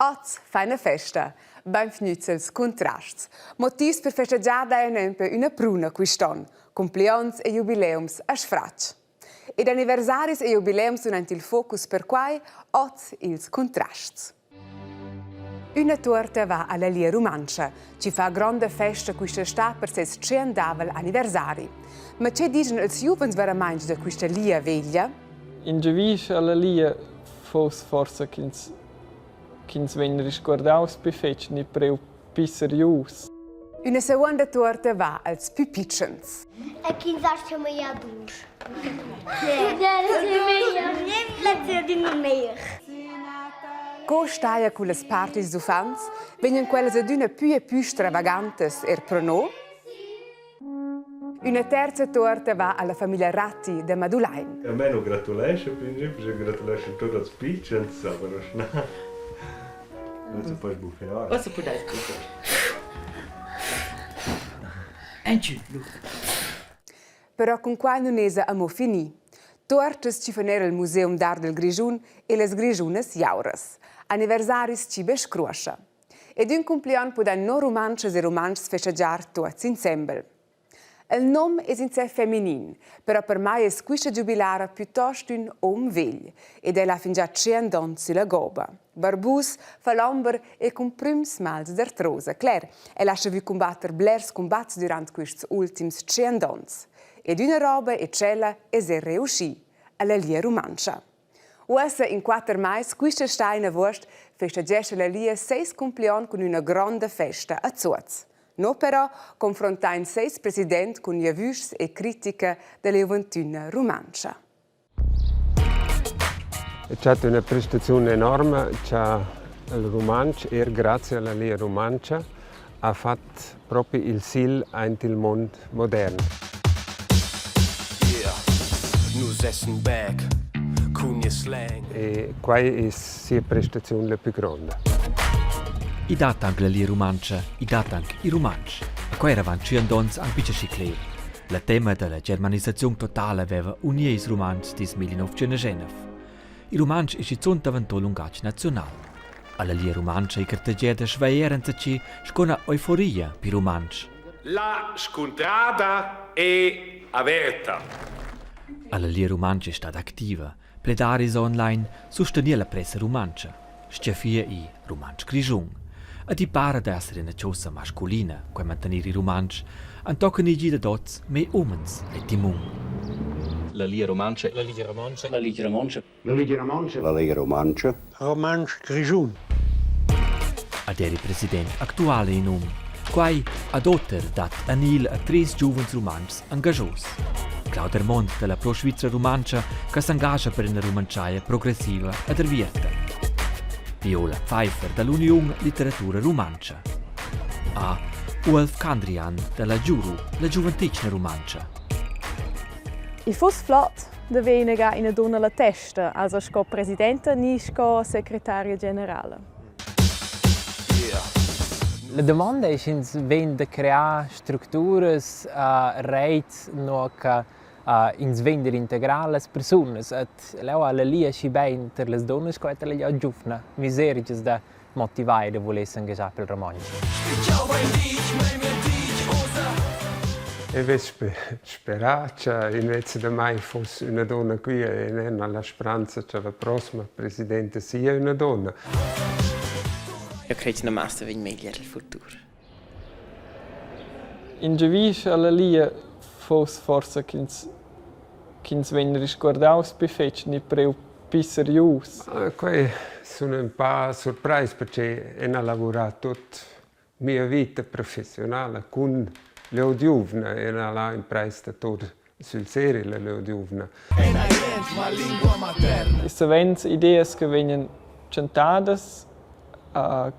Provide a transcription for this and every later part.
Oz faina festa. Bainvgnüts els cuntrasts. Motivs per festagiar daja nempe üna pruna quist on, cumplions e giubileums a sfratg. Ed anniversaris e giubileums sun aint il focus perquai oz ils cuntrasts. Üna tuorta va alla Lia Rumantscha, chi fa gronda festa quista stà per seis tschiendavel anniversari. Ma che dischan els giuvens veramaing da quista lia veglia? In giavisch alla Lia foss forsa ch'ins ch'ins vegn risguardaus pli fetg ni priu pli serius. Üna seguonda tuorta va als pü pitschens. E ch'ins ascha meglier dur. Co staja cullas parties d'uffants? Vegnan quellas adüna pü e pü stravagantas er pro no? Üna terza tuorta va alla famiglia Ratti da Madulain. A me nu gratulescha princip, je gratulescha tuot als pitschens, aber na. Ussa puoi sbuffar. Ussa pudais sbuffar. Engiu, Luca. Però cun quai nun esa amo fini. Tuortas chi fan eir al Museum d'art del Grischun e las Grischunas Jauras. Anniversaris chi be scruoscha. Ed ün cumplion pudain no rumantschas e rumantschs festagiar tuots insembel. Il nom es insè feminin, però per mai es quista giubilara pütost ün hom vegl ed el ha fingià tschient ons sülla goba. Barbus, falomber e cun prüms mals d'artrosa. Cler, el ha savü cumbatter blers cumbats dürant quists ultims tschient ons. Ed üna roba e tschella es eir reuschi, a la Lia Rumantscha. Uossa in quatter mais quista stà in avuost festagescha la Lia seis cumplion cun üna gronda festa a Zuoz. No però confrontain seis president cun giavüschs e critica da la giuventüna rumantscha. È stata üna prestaziun enorma cha il rumantsch, eir grazia alla Lia Rumantscha, ha fat propi il sigl aint il mond modern. E quai es sia prestaziun la pü gronda. I dat anc la Lia Rumantscha, i dat anc il rumantsch. A quai era avant tschient onns anc betg aschi cler. La tema dalla germanisaziun totala aveva unì ils Rumantschs dis 1909. Il rumantsch è schizunt daventò lungatg naziunal. Alla Lia Rumantscha ei gartegià da schvair enzatgi sco una euforia per rumantsch. La scuntrada è averta. Alla Lia Rumantscha è stada activa, pledaris online, sustenir la pressa rumantscha, stgaffir il rumantsch grischun. Ed i para d'esser ina chaussa masculina, quai mantener il rumantsch, entochen il gi dad oz mei umens e timun. La Lia Rumantscha. La Ligia Romontscha. La Ligia Romontscha. La Ligia Romontscha. La Lega Rumantscha. Rumantsch Grischun. Ad er il president actual in um. Quai ad oter dat anil a tres giuvens rumantschs engaschos. Clauder Mond dalla Pro Svizra Rumantscha che s'engascha per ina rumantschia progressiva ed aviarta. Viola Pfeiffer dall'Uniun Litteratura Rumantscha. A Uolf Candrian dalla Giuru, la giuventetgna rumantscha. I fuss flot da vegnir ina dunna la testa, also sco presidenta ni sco secretaria generala. La domanda è sch'ins vegn da crear structuras, reits, nua che ins vegn ad integrar las persunas. Et leu ha la Lia schi bein ter las dunnas sco era la glieud giuvna misergias da motivar e da voler s'engaschar pel romontsch. Eu vess sperà cha invece da mai foss üna donna qui e n'ha la spranza cha la prossima presidenta sia üna donna. Eu cred cha massa vegn meglier il futur. In giavisch alla Lia foss forsa ch'ins ch'ins vegn risguardaus pli fetg ni priu pli serius. Quei sun ün pa surprais perche eu n'ha lavurà tuot mia vita professiunala cun glieud giuvna. Eu n'ha là imprais da tour sül seri la glieud giuvna. Savens ideas che vegnan tschentadas,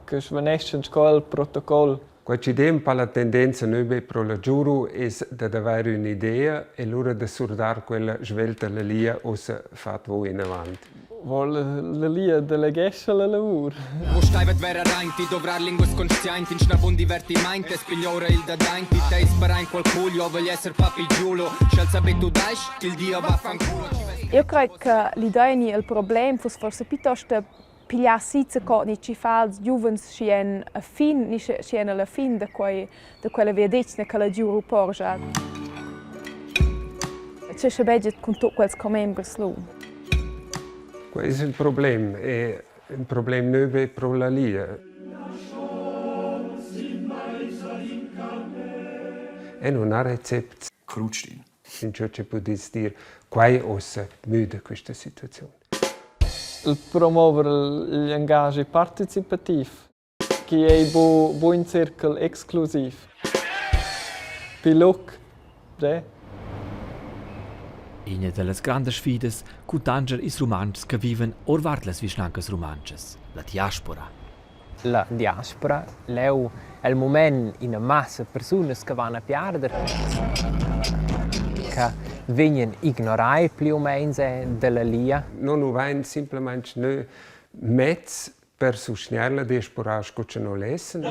che svaneschan sco el protocol. Quai chi dà ün pa la tendenza nö be pro la GiuRu es dad avair ün'idea e lura da surdar quella svelta alla Lia uossa fat vo inavant. Vol la Lia deleghescha la lavur. Wo staivat vera aint i dovrar linguas consciaint in schnavun divertimaint es pigliora il dadaint i teis parain qualcul jo vogl esser papi Giulo sch'el sa be tudais-ch il Dio vaffanculo Eu crei che l'idea ni il problem fuss forsa piuttosto da. pigliar si co ni chi fa als giuvens schi en a fin ni schi en alla fin da quei da quella viadetgna che la giuru porscha. Che schabegia cun tut quels commembers lu? Quei es ün problem e ün problem nouv e pro la Lia. E nun ha recepts. Crutschin. Sincer che pudess dir quai ossa müda quista situaziun. Il promover l'engagi participativ chi ei bu bu in circul exclusiv. Piluc, de. Ina da las grandas sfidas cuntanscher ils Rumantschs che vivan ordvart las vischnancas rumantschas, la diaspora. La diaspora leu el mument ina massa persunas che van a piarder, che vegnan ignorai pli u meins dalla Lia. Non nu vain simplamaing gnü mezs per sustgnair la diaspora sco cha no lessan.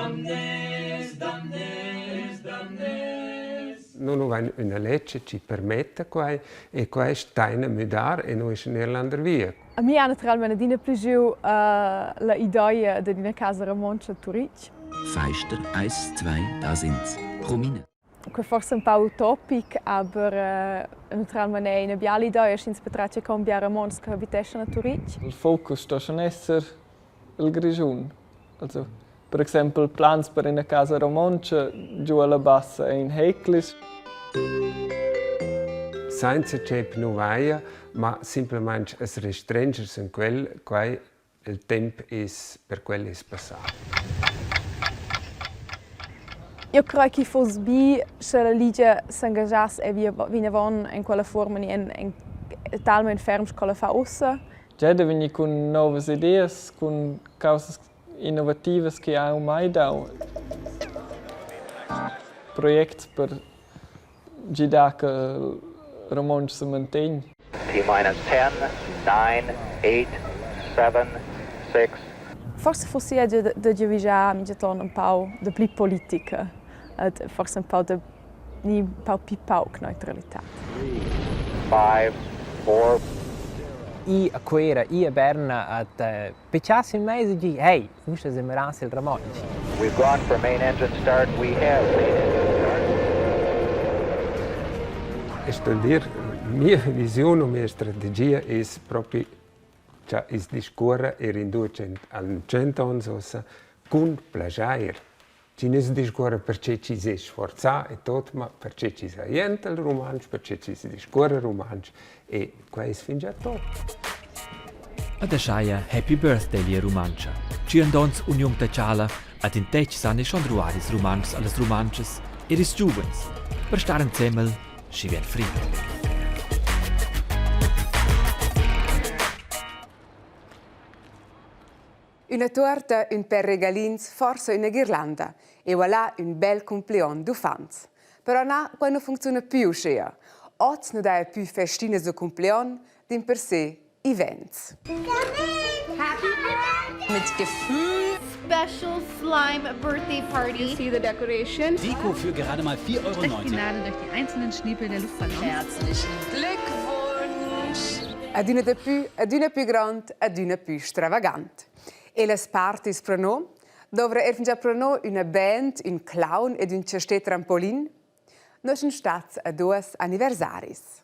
No nu vain üna ledscha chi permetta quai e quai staina müdar e nu eschan eir landervia. A mi ha naturalmein adina plaschiu la idea dad ina casa romontscha a Turitg. Feister, eins, zwei, da sind's. Romina. Quei forse un pau utopic, aber naturalmein è ina biala idea sch'ins patratga con bia romontschs che habiteschan a Turitg. Il focus sto schon esser il Grischun. Also, per exempel plans per ina casa romontscha giu alla Bassa ein heiclis. Sainza tschep nu vaia, ma simplamaing as restrendscher sün quel, quai il temp es per quel es passà. Eu crei chi fuss bi sche la Ligia s'engaschass e via vinavon en quella fuorma ni en, en talmein ferm sco la fa ussa. Tgei da vegnir cun novas ideas, cun caussas innovativas che ha aunc mai dau. Projects per gidar che il romontsch semantegn. T minus 10, 9, 8, 7, 6. Forse fossi era da giavischar mintgaton un pau da pli politica ed forse un pau da ni un pau pli pauc neutralitad. 5, 4. I a Cuera, i a Berna at Piccias in mez e gi hey, ussa semeras il romontsch. We've gone for main engine start. We have main engine start. E sto dir, mia visiun o mia strategia es propi cha i's discuorra eir in duecent al tschient ons uossa cun plaschair. Chi nu's discuorra perche chi s'es sforzà e tot, ma perche chi s'ha jent al rumantsch, perche chi s'ha discuorra rumantsch e quai es fingià tot. Ed ascheia Happy Birthday Lia Rumantscha. Tschient onns uniun tetgala ad in tetg san schon druar ils Rumantschs allas Rumantschas ed ils giuvens per star ensemel schi vegn frid. Üna tuorta, ün pêr regalins, forsa üna ghirlanda e voilà ün bel cumplion d'uffants. Però na, quai nu funcziuna pü uschea. Hoz nu daja pü festinas da cumplion, dimpersè events. Mit Gefühl. Special Slime Birthday Party. You see the decoration. Deko für gerade mal 4,90 Euro. Stecht die Nadel durch die einzelnen Schniepel der Luftballons. Herzlichen Glückwunsch! Adüna dapü, adüna pü grond, adüna pü stravagant. E las parties pro no? Dovra er fingià pro no üna band, ün clown ed ün chastè trampolin? Noi sun stats a duos anniversaris.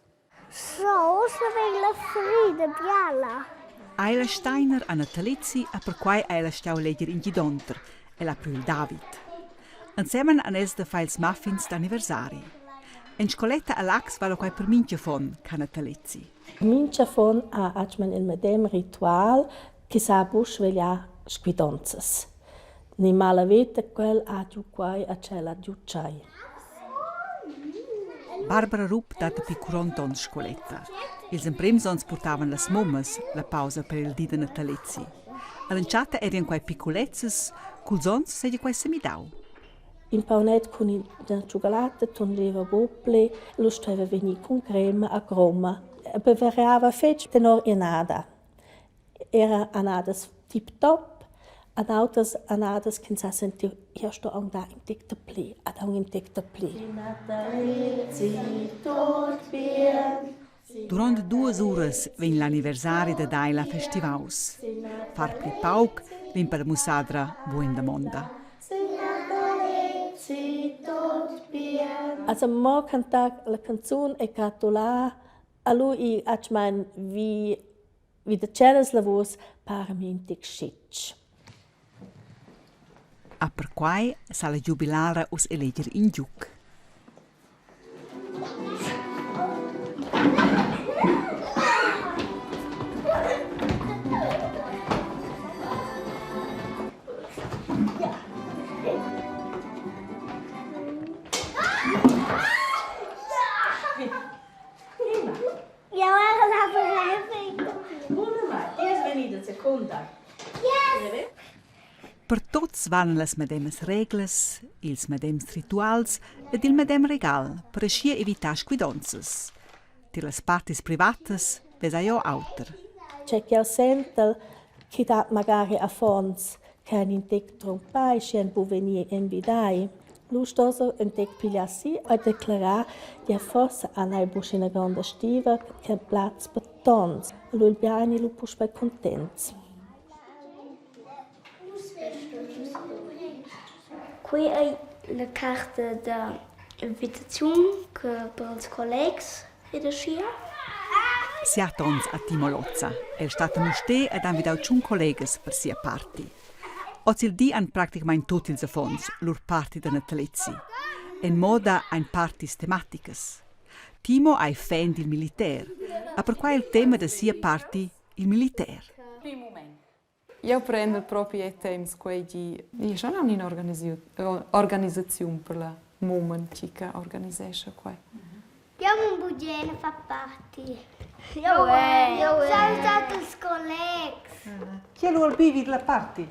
So, ussa vegn la frida biala. Ayla Steiner ha natalezi e perquai ha ella stau leger in gidonter, el ha priu il David. Ensemen han els da far ils muffins d'anniversari. En scoletta a Laax vala quei per mintga affon ch'ha natalezi. Mintga affon ha atgnamein il medem ritual che sa buc svegliar squidonzas. Ni malaveta quel ha giu quei e tschel ha giu tschei. Barbara Rupp dat dapi curont'onns scoletta. Ils emprims onns purtavan las mummas la pausa per il di da natalezi. All'entschatta eran quei piculezzas, culs onns seigi quei semidau. In paunet cun ina tschugalatta tundeva buc pli, lu stueva vegnir cun crema a groma. Variava fetg tenor innada. Era annadas tip-top, ad autras annadas ch'ins ha sentiu, jeu sto aunc dar in tec dapli, ad aunc in tec dapli. Duront duas uras vegn l'anniversari da Daila festivaus. Far pli pauc vegn per la mussadra buc en damonda. Also mo cantar la canzun e gratular a lui atgmain vi vi da tschellas lavurs para mi in tic schetg. A perquai sa la giubilara uss eleger in giug. Jau era la Per tuts valan las medemas reglas, ils medems rituals ed il medem regal per aschia evitar squidonzas. Tier las partis privatas vesa jeu auter. Tgei ch'jeu sentel ch'i dat magari affons che han in tec trumpai schi han buc vegnir envidai. Lu stosa in tec pigliar si e declarar che forsa han ei buc ina gronda stiva che plaz per tons. Lu il bien ei lu puspei cuntents. Quei ei la carta da invitaziun che per ils collegs ed aschia. Siat onns ha Timo Lozza. El stat a Mustér ed ha envidau tschun collegas per sia party. Oz il di han praticamain tut ils affons lur party da natalezi. En moda ein partys tematicas. Timo ei fan dil militer, ha perquai il tema da sia party il militer. Jeu prendel propi ei temps quei di. Io schon aunc ina organisaziun per la mumma tgi che organisescha quei. Jeu mun bugen far party. Jeu Jeu Salutat ils collegs. Chi è lu il bi vid la party?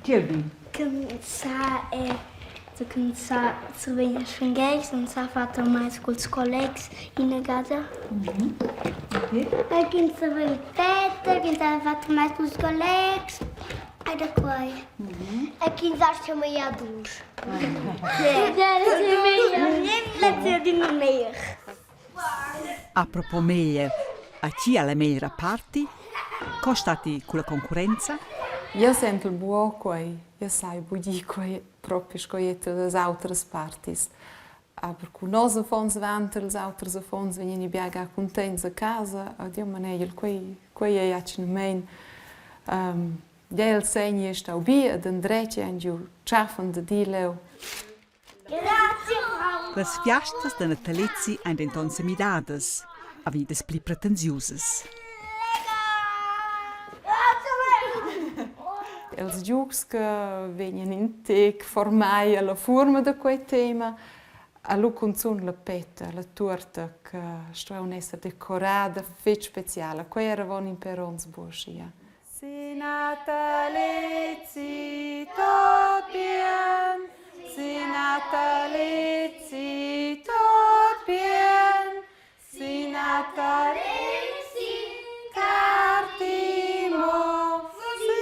Chi è il bi? Che sa è che sa survegn schengels und sa fatto mais culs collegs inagada. E ch'ins survegn fetta, ch'ins ha fatto mais culs collegs e da quai. E ch'ins ha meglier dultsch. Apropos meglier, a chi ha la meglra party? Co statti culla concurrenza? Jeu sentel buc quei, jeu sai buc dir quei propi sco jeu las autras partis. Aber cu nos affons van tiels auters affons vegnan bia ga cuntents a casa, ed jeu manegel quei, quei ei atgnamein um, il segn ei stau bi ed endretg ein giu tschaffen da dir leu. Las fiastas da natalezi ein denton semidadas, havidas pli pretensiusas. Els giugs che vegnan in tec formai alla fuorma da quei tema, ha lu cunzun la petta, la tuorta che stuevan esser decorada fetg speciala. Quei era avon in per onns buc aschia. Si natalezi tot bien, si natalezi tot bien, si natalezi car Timo, si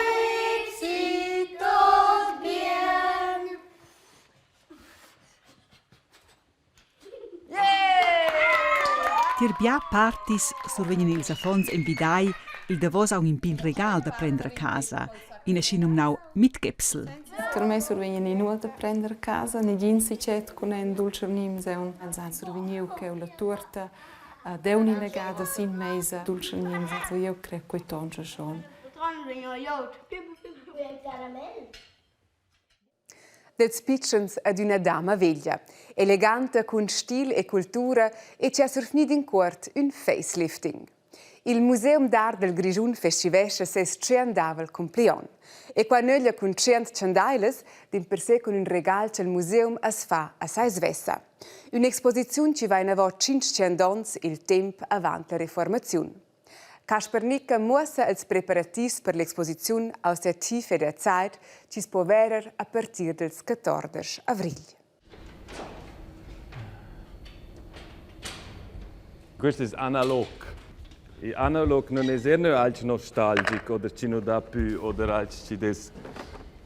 natalezi tot bien. Tier bia partis survegnan ils affons envidai il davos aunc in pign regal da prender a casa, in aschinumnau Mitgäpsel. Per mei survegnan ei nuot da prender a casa, negin sicet cun en dultscharnims aunc. Els han survegniu cheu la tuorta deun inagada sin meisa dultscharnims, also jeu crei quei tonscha schon. Dels pitschens ad üna dama veglia, eleganta cun stil e cultura e chi ha survgni d'incuort ün facelifting. Il Museum d'art del Grischun festivescha seis tschiendavel cumplion. E qua nöglia cun tschient chandailas, dimpersè cun ün regal cha'l museum as fa a sai svessa. Ün'exposiziun chi va inavò 500 ons il temp avant la reformaziun. Casper Nicca muossa ils preparativs per l'exposiziun aus der Tiefe der Zeit chi's po verer a partir dals 14 avrigl. Quist es analog. I analog nun es eir gnü alch nostalgic oder chi nu dà pü oder alch chi'd es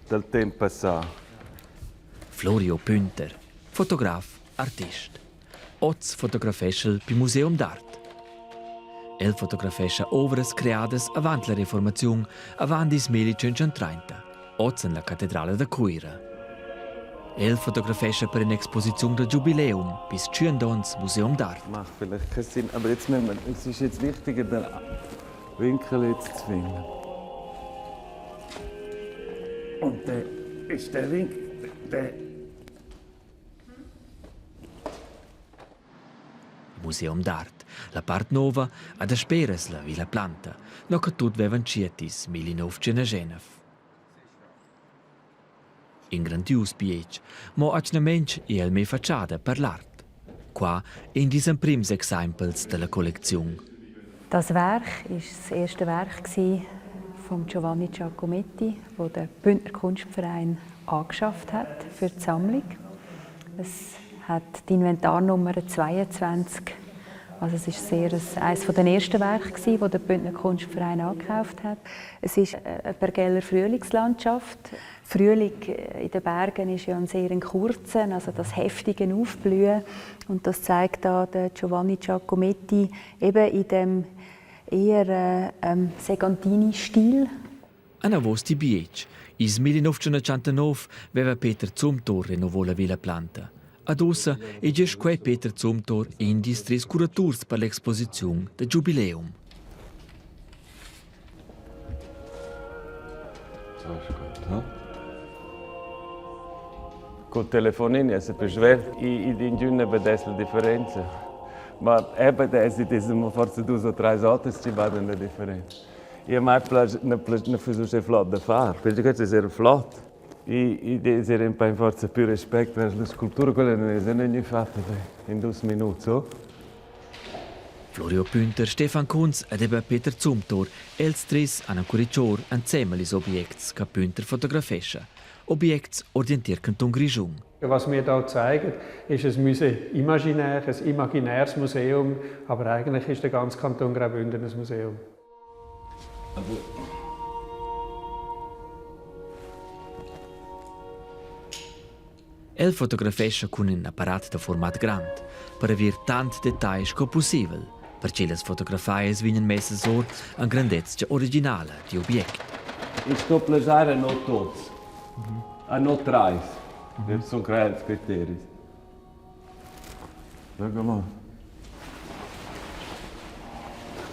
dal temp passà. Florio Pünter, fotograf, artist. Oz fotografesch'el pi museum d'art. El fotografescha ovras creadas avant la reformaziun, avant ils 1530, oz en la catedrala da Cuira. El fotografescha per in'exposiziun da giubileum bis tschient onns Museum d'art. Macht vielleicht keinen Sinn, aber jetzt müssen wir, es ist jetzt wichtiger, den Winkel jetzt zu finden. Und der ist der Winkel, der Museum d'art. La part nova ha dasperas la Villa Planta, no che tut vevan tschietis 1909. In grandius bietg, mo atgnamain è el mez fatschada per l'art. Qua ein ils emprims exempels dalla collecziun. Das Werk ist das erste Werk von Giovanni Giacometti, wo der Bündner Kunstverein angeschafft hat für die Sammlung. Es hat die Inventarnummer 22. Also es ist sehr ein, eines der ersten Werke gewesen, das der Bündner Kunstverein angekauft hat. Es ist eine Bergeller Frühlingslandschaft. Frühling in den Bergen ist ja ein sehr kurzer, also das heftige Aufblühen. Und das zeigt da der Giovanni Giacometti eben in dem eher äh, ähm, Segantini-Stil. Anavos ti bietg. Ils 1989 veva Peter Zumthor renovò la Villa Planta. Ad ussa ei gest quei Peter Zumthor in dils treis curaturs per l'exposiziun da giubileum. So ist gut, hm? Col telefonin è più svelt, i ingün vedess la differenza. Ma eben es it ist forse dus o treis oters chi badan la differenza. I a mai plasch na plasch na füss uschè flot da far, perche quest es eir flot. I i dess eir ün pa in forsa pü respect vers la sculptura, quella nun es gnü fatta be in dus minuts, o? Florio Pünter, Stefan Kunz ed eben Peter Zumthor, els tres han ancurichor ensemen ils objects che Pünter fotografescha. Objects orientir Kanton Grischun. Was wir da zeigen, ist ein Musée imaginaire, ein imaginäres Museum, aber eigentlich ist der ganze Kanton Graubünden ein Museum. El fotografescha cun in apparat da format grand per haver tant detagl sco pussibel, perche las fotografias vegnan messas or en grandezza originala digl object. Ich sto plagiare no tots, a no trais. Mm Sono creati criteris. Schau mal.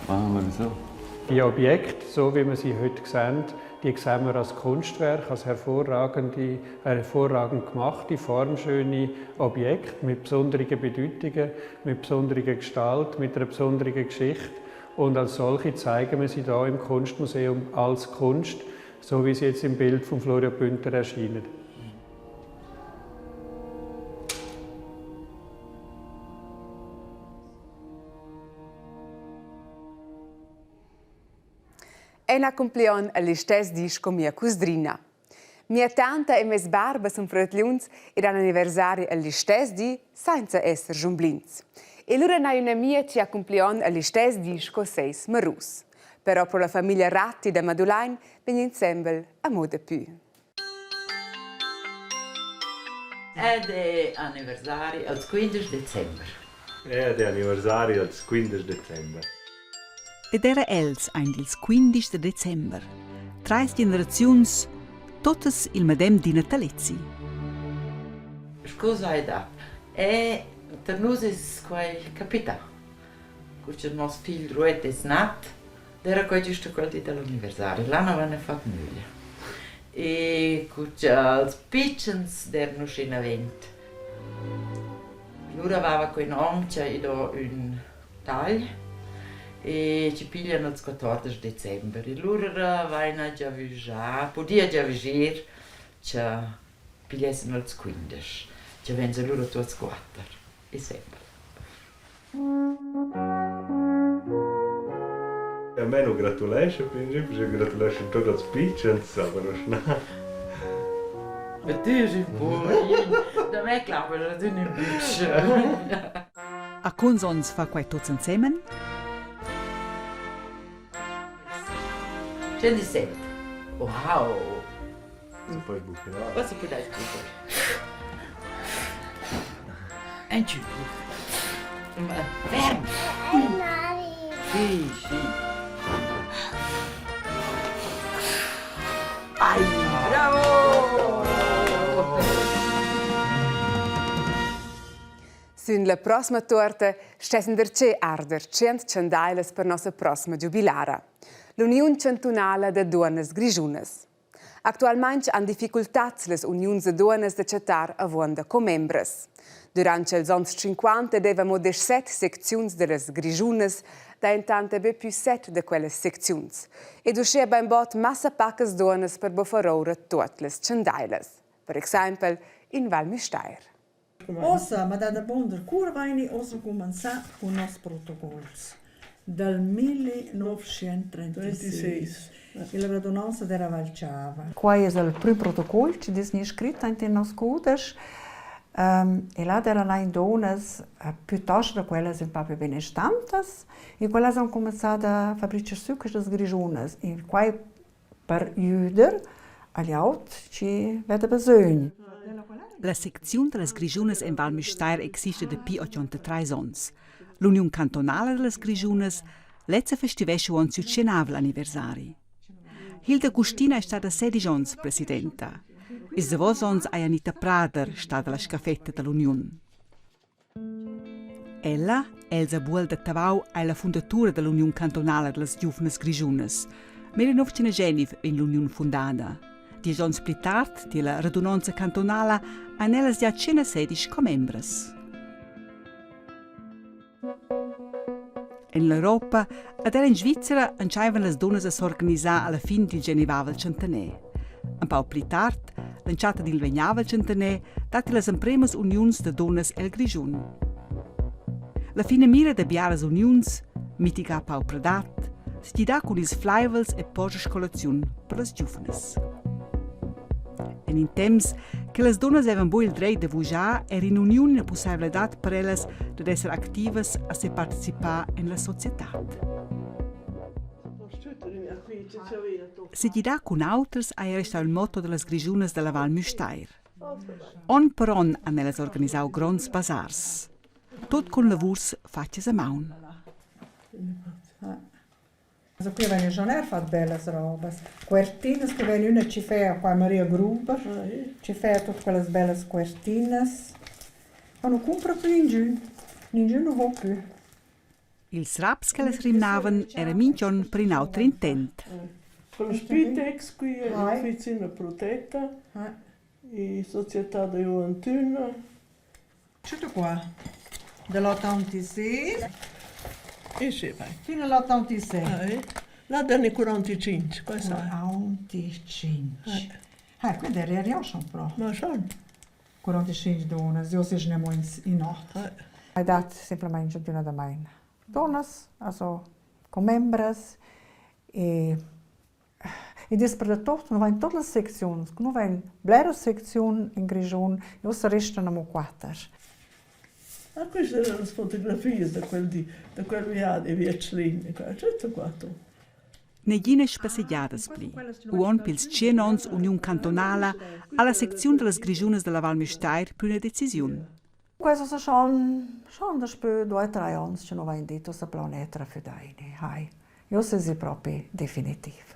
Machen wir so. Die Objekte, so wie wir sie heute sehen, die sehen wir als Kunstwerk, als hervorragende, hervorragend gemachte, formschöne Objekte mit besonderen Bedeutungen, mit besonderer Gestalt, mit einer besonderen Geschichte. Und als solche zeigen wir sie hier im Kunstmuseum als Kunst, so wie sie jetzt im Bild von Florian Pünter erscheinen. Ena cumplion el listess di sco mia cusdrina. Mia tanta e mes barba sun fradgliuns ed han anniversari el listess di sainza esser giumblins. E lura n'hai ün'amia chi ha cumplion el listess di sco seis marus. Però pro la famiglia Ratti da Madulain vegn insembel amo dapü. Ed è anniversari als 15 december. Ed è anniversari als 15 december. Ed era els ein dils 15 de december. Treis generaziuns, totas il medem di natalezi. Scusa hai dat. E per nus es quai capità. Cur cha nos figl Ruet es nat, D'eira quai güsta quel di da l'anniversari. Là nu vaina fat nüglia. E cu cha'ls pitschens d'eiran usché inavant, lura vaiva que nom cha i do ün tagl e chi piglian ils 14 december. E lura vaina giavüschà, pudia giavüscher cha pigliessan els 15, cha vainsa lura tuots quatter insembel. A me nu gratulescha princip, jeu gratulescha tut als pitschens, aber na. Ma tü es ün poverin. Da me clappa adüna ün bütsch. A cons onns fa quei tuts ensemen? 107. Wow! Poi buccherar. Forse pudais buccherar. Ein tschübli. Ferm! Sì, sì. Ai, bravo! Sün la prossima torta stessan darcheu arder tschient chandailas per nossa prossima giubilara. L'Uniun chantunala da duonnas grischunas. Actualmaing han difficultats las uniuns da duonnas da chattar avuonda commembras. Durant ils ons 50 deva mo 17 secziuns da las grischunas, da intant be pü set da quellas secziuns. Ed uschea bainbod massa pacas duonnas per buffar oura tuot las chandailas. Per exaimpel in Val Müstair. Ossa m'ha dat da buonder cura vaini uossa cumanzà cun noss protocols dal 1936 illa radunanza da Val Chava. Quai es il prüm protocol chi'd es gnü scrit aint in nos cudesch e là d'eiran aint duonnas pütost da quellas ün pa pü benestantas e quellas han cumanzà da fabrichar sü quistas grischunas e quai per güder a glieud chi veda basögn. La secziun da las Grischunas en Val Müstair exista dapi 83 onns. L'Uniun cantonala da las Grischunas lezza festivescha uonn siu tschenavel anniversari. Hilda Gustina è stada sedisch onns presidenta. Ils davos onns ei Anita Prader stada la scaffetta dall'uniun. Ella, Elsa Buol da Tavau, ei la fundatura dall'Uniun cantonala dallas giuvnas grischunas. 1909 vegn l'uniun fundada. Diesch onns pli tard, tier la radunonza cantonala, ein ellas gia tschenasedisch commembras. En l'Europa ed era en Svizra entscheivan las dunnas a s'organisar alla fin dil genevavel tschentaner. Empau pli tard, l'entschatta dil vegnavel tschentaner, datti las empremas uniuns da dunnas el Grischun. La finamira da biaras uniuns, mitigar paupradad, segidar cun ils fleivels e porscher scolaziun per las giuvnas. En in temps che las dunnas havevan buc il dretg da vuschar era in'uniun ina pussaivladad per ellas dad esser activas a separticipar en la societad. Segidar cun auters ei era stau il motto dallas Grischunas dalla Val Müstair. Onn per onn han ellas organisau gronds bazars. Tut cun lavurs fatgas a maun. Also qui vegna schon eir fat bellas robas. Cuertinas che vegn üna chi fea qua Maria Gruber, chi fea tuot quellas bellas cuertinas. Ma nu cumpra plü ingün, ningün nu vo plü. Ils raps ch'ellas rimnavan era mintg'onn per in auter intent. Con Spitex qui è l'ufficina protetta e società da gioventüna. Tutto qua. Dall'86 E sì, vai. Fino all'86. Là dal 45, quai sai. 45. Eh, quindi eri arrivato schon però. Ma schon. 45 dunnas, io se ne mo in ot. Hai dat semplicemente adüna damain dunnas, also commembras e Id es per da tuot, nu vain tuot las secziuns, nu vain bleras secziun in Grischun e uossa restan amo quatter. Ah, queste erano le fotografie da quel di, da quel viadi via Tschlin, tutto qua tu. Neginas spassegiadas pli. Uonn pils tschien onns uniun cantonala ha la secziun dallas Grischunas dalla Val Müstair priu ina decisiun. Questo sa schon schon daspö due o tre ons che nu vain dit uossa planet refüdaini, hai. Uossa esi propi definitiv.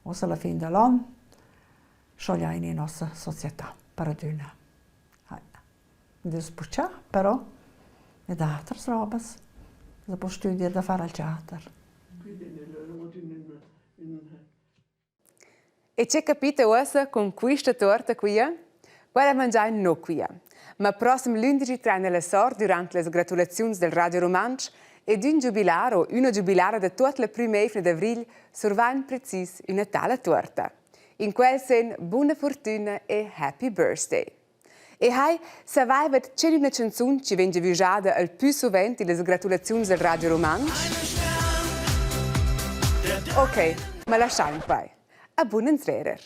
Uossa alla fin da l'on schogliaini nossa società per adüna. Hai. Ed spuchà però ed atras robas. Sa po stüdiar da far al teater. E che capita uossa cun quista tuorta quia? Quella mangiain no quia. Ma prossem lündeschdi traina la sort durant las gratulaziuns del Radio Rumantsch ed ün giubilar o üna giubilara da tuot la prüm'eivna d'avrigl survain precis üna tala tuorta. In quel sen buna furtüna e happy birthday. E hai, savaivat che üna chanzun chi vegn giavüschada al pü suvent illas gratulaziuns al Radio Rumantsch? Ok, ma laschain quai. A bun ans verer.